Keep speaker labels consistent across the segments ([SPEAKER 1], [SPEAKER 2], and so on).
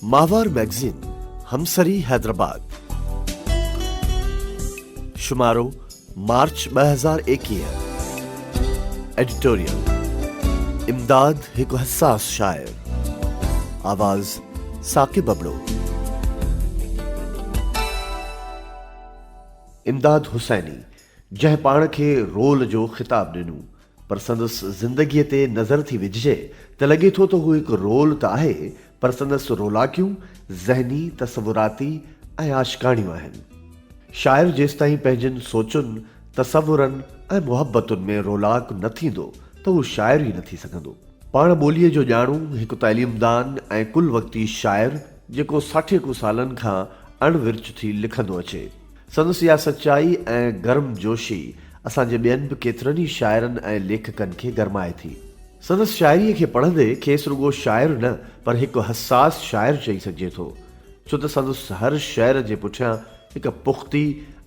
[SPEAKER 1] ماهوار مئگزين همسري Hyderabad, شمارو march 2021، editorial, امداد هڪ حساس شاعر، آواز ثاقب ابڙو. امداد حسيني جنهن پاڻ کي رول جو خطاب ڏنو پر سندس زندگيء تي نظر ٿي وجهجي ته لڳي ٿو ته هو هڪ رول ته آهي پر سندس رولاڪيون ذهني، تصوراتي ۽ عاشقاڻيون آهن. شاعر جيستائين پنهنجين سوچن، تصورن ۽ محبتن ۾ رولاڪ نه ٿيندو ته هو شاعر ئي نه ٿي سگهندو. پاڻ ٻوليء جو ڄاڻو، هڪ تعليمدان ۽ ڪل وقتي شاعر جيڪو ساٺيڪو سالن کان اڻ ورچ ٿي لکندو اچي. سندس اها سچائي ۽ گرم جوشي اسان جي ٻين به ڪيترن ئي شاعرن ۽ ليکڪن کي گرمائي ٿي. سندس شاعريء کي پڙهندي کيس رڳو شاعر نه پر هڪ حساس شاعر چئي سگهجي ٿو، ڇو ته سندس هر شعر جي پٺيان هڪ پختي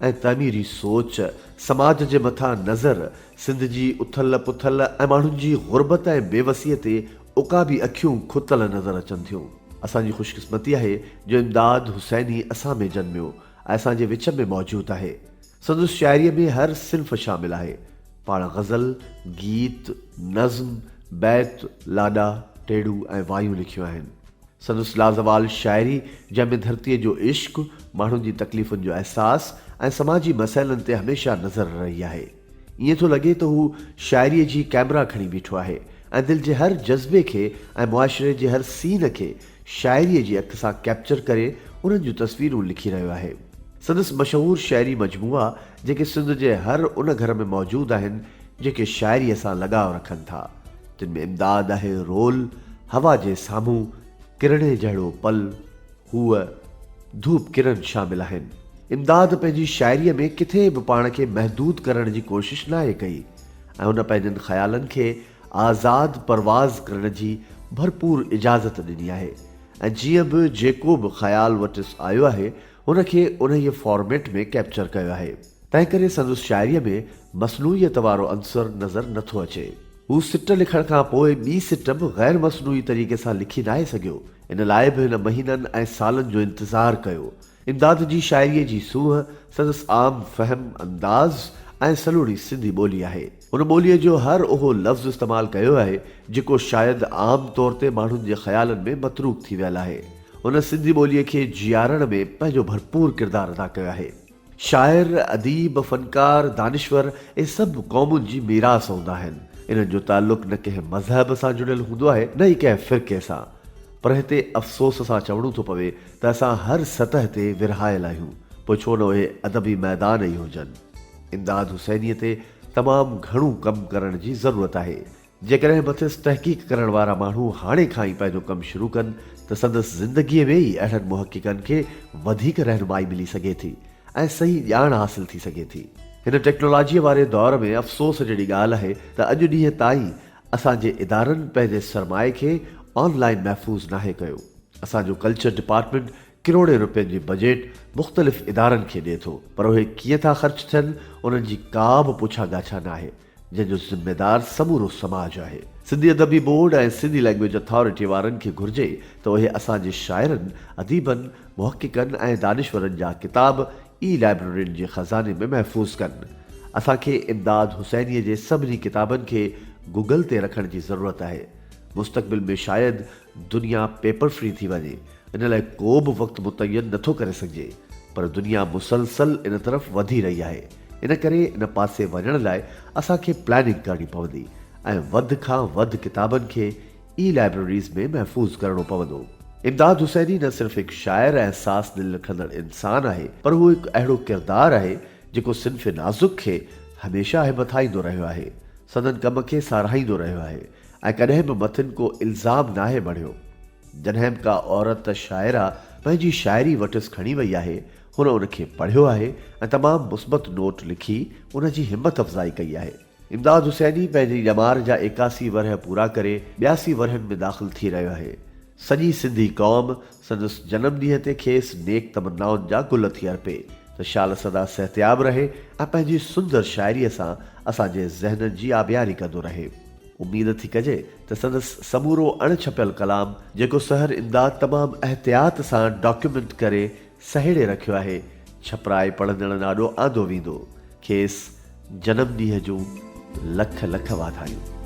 [SPEAKER 1] ۽ تعميري سوچ، سماج جي مٿان نظر، سنڌ جي اٿل پٿل ۽ ماڻهن جي غربت ۽ بيوسيء تي عقابي اکيون کتل نظر اچن ٿيون. اسان جي خوشقسمتي آهي جو امداد حسيني اسان ۾ جنميو ۽ اسان جي وچ ۾ موجود آهي. سندس شاعريء ۾ هر صنف شامل آهي. پاڻ غزل، گيت، نظم، بيت، لاڏا، ٽيڙو ۽ وايون لکيون آهن. سندس لازوال شاعري جنهن ۾ ڌرتيء جو عشق، ماڻهن جي تڪليفن جو احساس ۽ سماجي مسئلن تي هميشه نظر رهي آهي. ائين ٿو لڳي ته هو شاعريء جي ڪئميرا کڻي بيٺو آهي ۽ دل جي هر جذبي کي ۽ معاشري جي هر سين کي شاعريء جي اک سان ڪيپچر ڪري انهن جون تصويرون لکي رهيو آهي. سندس مشهور شعري مجموعا جيڪي سنڌ جي هر ان گهر ۾ موجود آهن جيڪي شاعريء سان لڳاء رکن ٿا، تن ۾ امداد آهي رول، هوا جي سامهون، ڪرڻي جهڙو پل، هوء، ڌوپ ڪرن شامل آهن. امداد پنهنجي شاعريء ۾ ڪٿي به پاڻ کي محدود ڪرڻ جي ڪوشش ناهي ڪئي ۽ هن پنهنجن خيالن کي آزاد پرواز ڪرڻ جي ڀرپور اجازت ڏني آهي ۽ جيئن به جيڪو به خيال وٽس آيو آهي ان کي انهيء فارميٽ ۾ ڪيپچر ڪيو آهي. تنهنڪري سندس شاعريء ۾ مصنوعيت وارو عنصر نظر نه ٿو اچي. هو سٽ لکڻ کان پوء ٻي سٽ به غير مصنوعي طريقي سان لکي ناهي سگهيو. ان لاء به هن مهينن ۽ سالن جو انتظار ڪيو. امداد جي شاعريء جي سونهن سندس عام فهم انداز ۽ سلوڻي سنڌي ٻولي آهي. هن ٻوليء جو هر اهو لفظ استعمال ڪيو آهي، جيڪو شايد عام طور تي ماڻهن جي خيالن ۾ متروڪ ٿي ويل آهي. هن سنڌي ٻوليء کي جيارڻ ۾ پنهنجو ڀرپور ڪردار ادا ڪيو آهي. شاعر، اديب، فنڪار، دانشور اهي سڀ قومن جي ميراث هوندا آهن. انهن جو تعلق نه ڪنهن مذهب سان جڙيل هوندو آهي نه ئي ڪنهن فرقي سان. پر هتي افسوس سان چوڻو ٿو پوي ته اسان هر سطح تي ورهايل آهيون، پوء ڇو نه اهي ادبي ميدان ئي هجن. امداد حسينيء تي تمام گهڻو ڪم ڪرڻ جي ضرورت آهي. جيڪڏهن مٿس تحقيق ڪرڻ وارا ماڻهو هاڻي کان ئي پنهنجو ڪم شروع ڪن ته سندس زندگيء ۾ ئي اهڙن محققن کي وڌيڪ رهنمائي ملي سگهي ٿي ۽ صحيح ڄاڻ حاصل ٿي سگهي ٿي. هن ٽيڪنالاجيء واري دور ۾ افسوس جهڙي ڳالهه آهي ته اڄ ڏينهن تائين اسان جي ادارن پنهنجي سرمائي کي آن لائين محفوظ ناهي ڪيو. اسان جو ڪلچر ڊپارٽمينٽ ڪروڙين روپين جي بجيٽ مختلف ادارن کي ڏئي ٿو پر اهي ڪيئن ٿا خرچ ٿين انهن جي ڪا به پڇا ڳاڇا ناهي جنهن جو ذميدار سمورو سماج آهي. سنڌي ادبي بورڊ ۽ سنڌي لئنگئيج اٿارٽي وارن کي گهرجي ته اهي اسان جي شاعرن، اديبن، محققن ۽ دانشورن جا ڪتاب اي لائبررين جي خزاني ۾ محفوظ ڪن. اسان کي امداد حسينيء جي سڀني ڪتابن کي گوگل تي رکڻ جي ضرورت آهي. مستقبل ۾ شايد دنيا پيپر فري ٿي وڃي، ان لاء ڪو به وقت متعين نه ٿو ڪري سگهجي، پر دنيا مسلسل ان طرف وڌي رهي آهي، ان ڪري ان پاسي وڃڻ لاء اسان کي پلاننگ ڪرڻي پوندي ۽ وڌ کان وڌ ڪتابن کي اي لائبرريز ۾ محفوظ ڪرڻو پوندو. امداد حسيني نه صرف هڪ شاعر ۽ حساس دل رکندڙ انسان آهي پر هو هڪ اهڙو ڪردار آهي جيڪو صنف نازڪ کي هميشه همٿائيندو رهيو آهي، سندن ڪم کي ساراهيندو رهيو آهي ۽ ڪڏهن به مٿن ڪو الزام ناهي مڙهيو. جڏهن به ڪا عورت شاعره پنهنجي شاعري وٽس کڻي وئي آهي، هن ان کي پڙهيو آهي ۽ تمام مثبت نوٽ لکي ان جي همت افزائي ڪئي آهي. امداد حسيني پنهنجي ڄمار جا 81 ورهيه پورا ڪري 82 ورهين ۾ داخل ٿي رهيو آهي. سڄي سنڌي قوم سندس جنم ڏينهن تي کيس نيڪ تمنائن جا گل ٿي ارپي ته شال سدا صحتياب رهي ۽ پنهنجي سندر شاعريء سان اسان جي ذهنن جي آبياري ڪندو رهي. اميد ٿي ڪجي ته سندس سمورو اڻ ڇپيل ڪلام، جيڪو سحر امداد تمام احتياط سان ڊاڪيومينٽ ڪري سهيڙي رکيو آهي، ڇپرائي پڙهندڙن آڏو آندو ويندو. کيس جنم ڏينهن جون لک لک واڌايون.